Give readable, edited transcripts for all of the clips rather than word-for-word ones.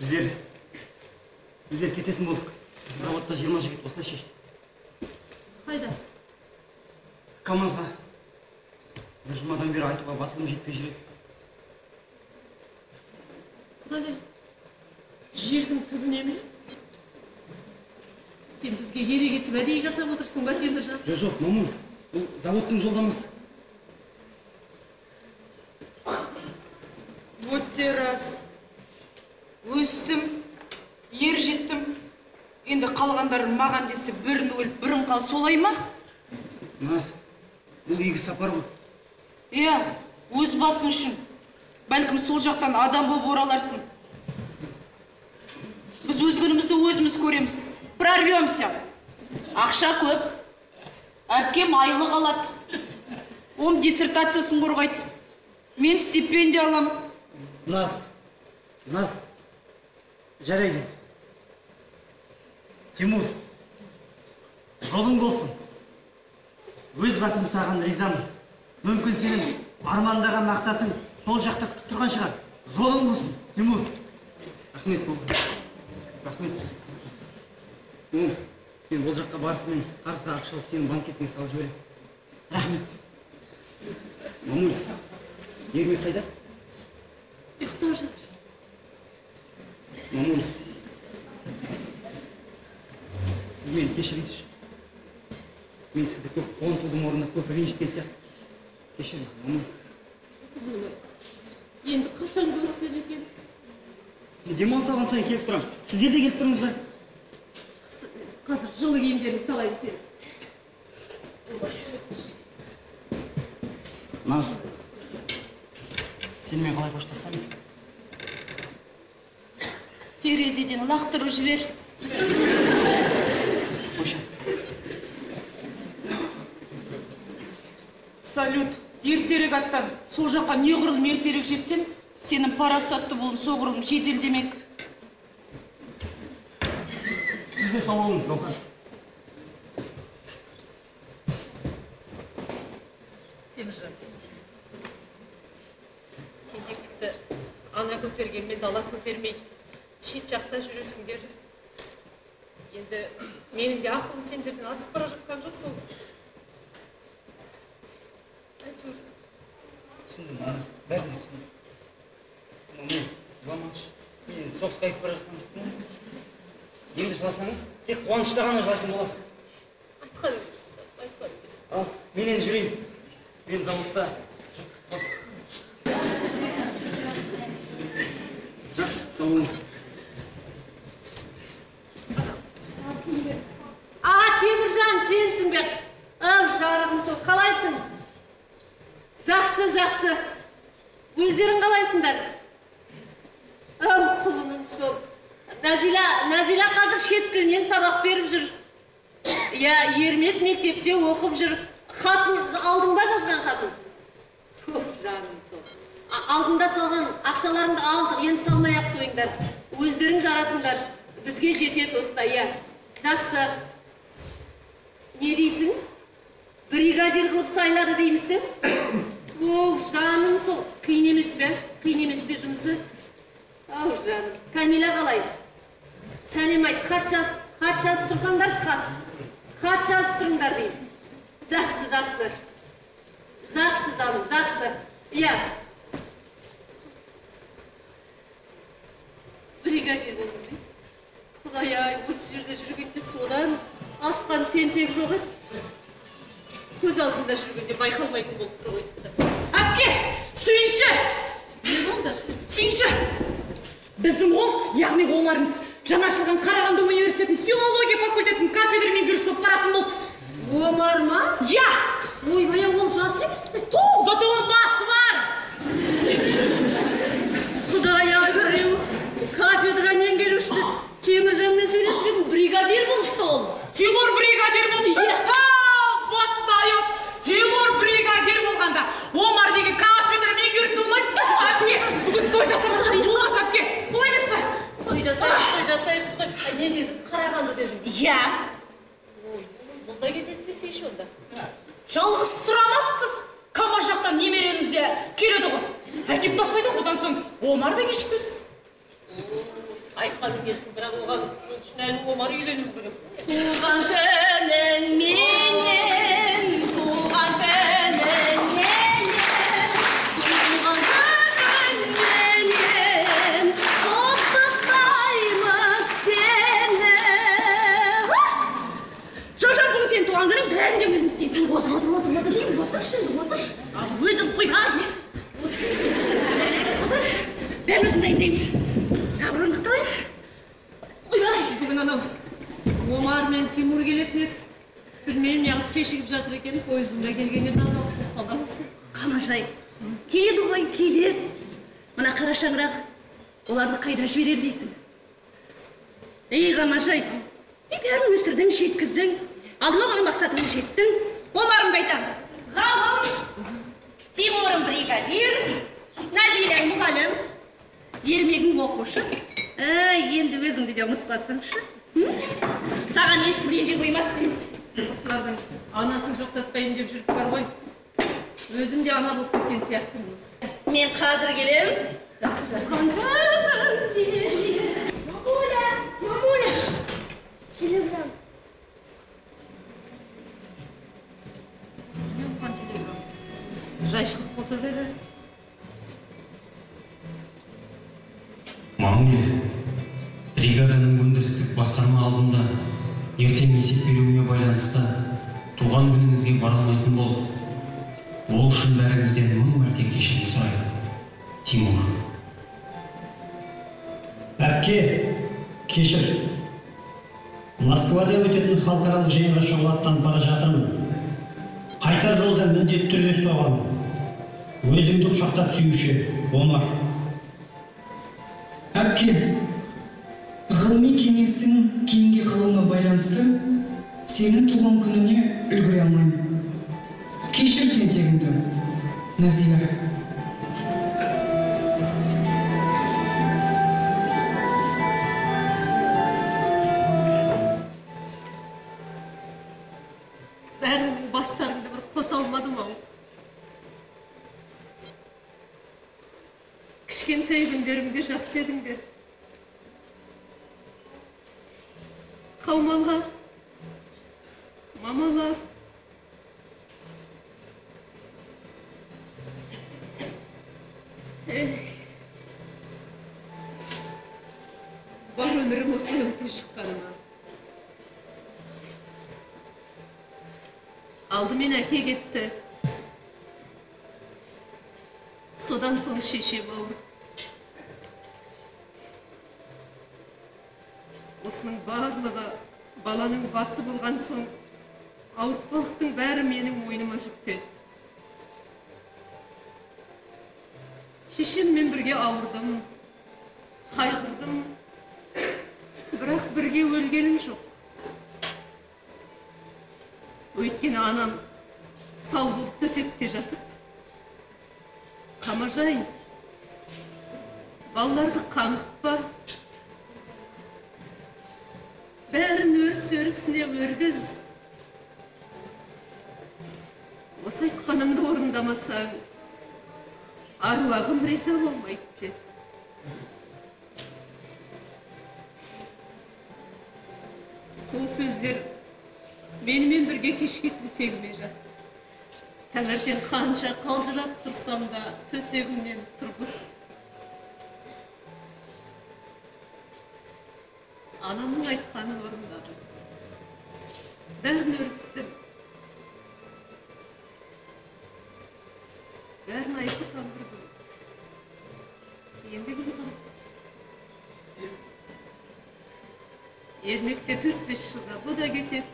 Біздер кететін болдық. Заводта 20 жігіт осылай шешті. Қайда? КамАЗға. Бір жұмадан бері айтуға батылым жетпей жүреді. Құдай, жердің түбіне ме? Сен бізге ерегесіп әдейі жасап отырсың ба, Теміржан? Жоқ, жоқ, мамам, бұл заводтың жолдамасы. Өте рас. Өстім, ер жеттім. Енді қалғандар маған десе бірін өліп, бірін қал, солай ма? Наз, бұл игі сапар ғой. Иә, өз басың үшін. Бәлкім сол жақтан адам болып ораларсың. Біз өз күнімізді өзіміз көреміз. Прорвемся. Ақша көп. Әпкем айлық алады. Ом диссертациясын қорғайды. Мен стипендия алам. Наз, Наз, жарайды. Тимур, жолың болсын. Өз басым саған ризамын. Мүмкін сенің армандаған мақсатың сол жақта күтіп тұрған шығар. Жолың болсын, Тимур. Рахмет, бауырым. Рахмет. Мен ол жаққа барысымен қарызға ақша алып сенің банкетіңе салып жіберемін. Рахмет. Мамуль, Ермек қайда? Ұйықтап жатыр. Мамуль, сіз мені кешіріңізші. Мен сізді көп қуантудың орнына көп ренжіткен сияқты. Кешіріңіз, мамуль. Енді қашан көрісер екенбіз? Демалыс алған сайын келіп тұрамын. Сіздер де келіп тұрыңыздар. Жақсы, қазір жылы киімдеріңді салайын сені. Наз, сенімен қалай қоштассам? Терезеден лақтырып жібер. Қойшы. Салют, ертерек аттан. Сол жаққа неғұрлым ертерек жетсең, сенің парасатты болуың соғұрлым жеделдемек. Сіз де сау болыңыз, Гауһар. Теміржан, тентектікті ана көтергенмен дала көтермейді. Шет жақта жүресіңдер. Енді менің де ақылым сендерден асып бара жатқан жоқ сол. Әйтеуір. Түсіндім, мама. Бәрін түсіндім. Мама, жыламаңызшы. Мен соғысқа кетіп бара жатқан жоқпын. Енді жыласаңыз, тек қуанышта ғана жылайтын боласыз. Айтқан емес, айтқан емес. Ал, мен енді жүрейін. Мен заводта. Жақсы, сау болыңыз. А, Теміржан, сенсің бе? Ау, жарығым сол, қалайсың? Жақсы, жақсы. Өздерің қалайсыңдар? Ау, құлыным сол. Назила, Назила қазір шет тілінен сабақ беріп жүр. Иә, Ермек мектепте оқып жүр. Хатын, алдың ба жазған хатын? Оф, жаным сол. Алдында салған ақшаларыңды алдық, енді салмай ақ қойыңдар. Өздерің жаратыңдар. Бізге жетеді осылай, иә. Жақсы. Не дейсің? Бригадир қылып сайлады деймісің? Оф, жаным сол. Қиын емес пе? Қиын емес пе жұмысы? Ау, жаным. Камила қалай? Сәлем айт, хат жазып тұрсаңдаршы, хат. Хат жазып тұрыңдар деймін. Жақсы, жақсы. Жақсы, жаным, жақсы. Иә. Бригадир болдым дейді. Құдай-ай, осы жерде жүргенде содан асқан тентек жоқ еді. Көз алдында жүргенде байқалмайтын болып тұр ғой тіпті. Әпке, сүйінші! Не болды? Сүйінші! Біздің Ом, яғни Омарымыз, жаңа ашылған Қарағанды университетінің филология факультетінің кафедра меңгерушісі болып баратын болды. Омар ма? Иә! Ойбай, ол жас емес пе? Ту, зато ол басы бар! Құдай-ай, кафедра меңгерушісі Теміржанмен сөйлесіп едім, бригадир болыпты ол. Тимур бригадир болыпты. Вот дает! Тимур бригадир болғанда Омар деген кафедра меңгерушісі болмайды. Әпке, бүгін той жасамаса болмас, әпке. Солай емес пе? Той жасаймыз, той жасаймыз ғой. Не дедің? Қарағанды дедің. Иә. Ой, бұл да кетеді десейші онда. Жалғыз сұрамассыз. КамАЗ жақтан немереңіз де келеді ғой. Әкеп тастайды ғой, одан соң Омар да кешікпес. Айтқаның келсін, бірақ оған ол үшін әлі Омар үйлену керек. Туған күнің менен, туған күнің менен, туған күнің менен, құттықтаймыз сені. Жоқ, жоқ, бүгін сенің туған күнің, бәрін де өзім істеймін. Отыр, отыр, отыр, отыр, отыршы, отыршы. Ал өзің қой, отыр. Бәрін өзім дайындаймын. Тағы бір орындықты алайын. Ойбай, бүгін анау Омар мен Тимур келетін еді. Білмеймін, неғып кешігіп жатыр екен. Пойыздың да келгеніне біраз уақыт болып қалды осы. Қамажай, келеді ғой, келеді. Мына қара шаңырақ оларды қайда жіберер дейсің? Ей, Қамажай, бәрін өсірдің, жеткіздің. Алдыңа қойған мақсатыңа жеттің. Омарымды айтамын. Ғалым, Тимурым бригадир, Назиләң мұғалім, Ермегің оқушы. Енді өзіңді де ұмытпасаңшы. Саған ешкім ренжи қоймас деймін. Осылардың анасын жоқтатпаймын деп жүріп бар ғой. Өзім де ана болып кеткен сияқтымын осы. Мен қазір келем. Жақсы. Мамуля, мамуля. Телеграм. Не оған телеграм? Жайшылық болса жарар. Мамуля, бригаданың өндірістік басқарма алдында ертең есеп беруіме байланысты туған күніңізге бара алмайтын болдық. Ол үшін бәріңізден 1000 мәрте кешірім сұраймын. Тимур. Әпке, кешір. Москвада өтетін халықаралық жиынға шұғыл аттанып бара жатырмын. Қайтар жолда міндетті түрде соғамын. Өзіңді құшақтап сүюші Омар. Әпке, ғылыми кеңестің кейінге қалуына байланысты сенің туған күніне үлгере алмаймын. Кешір тентегімді, Назила. Бәріңнің бастарыңды бір қоса алмадым ау. Кішкентай күндерімде жақсы едіңдер. Қаумалар, мамалар. Бар өмірім осылай өте шыққаныма. Алдымен әке кетті. Содан соң шешем ауырды. Осының барлығы баланың басы болған соң ауыртпалықтың бәрі менің мойныма жүктелді. Шешеммен бірге ауырдым, қайғырдым, бірақ бірге өлгенім жоқ. Өйткені анам сал болып төсекте жатып, Қамажай, балаларды қаңғытпа, бәрін өріс-өрісіне өргіз. Осы айтқанымды орындамасаң, аруағым риза болмайды деді. Сол сөздер менімен бірге кешке төсегіме жатты. Таңертең қанша қалжырап тұрсам да төсегімнен тұрғызды. Анамның айтқанын орындадым. Бәрін өргіздім. Бәрін айқы тандырдым. Енді кім қалды? Ермекте 4-5 жылға бұ да кетеді.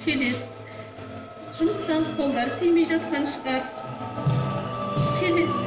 Келеді. Жұмыстан қолдары тимей жатқан шығар. Келеді.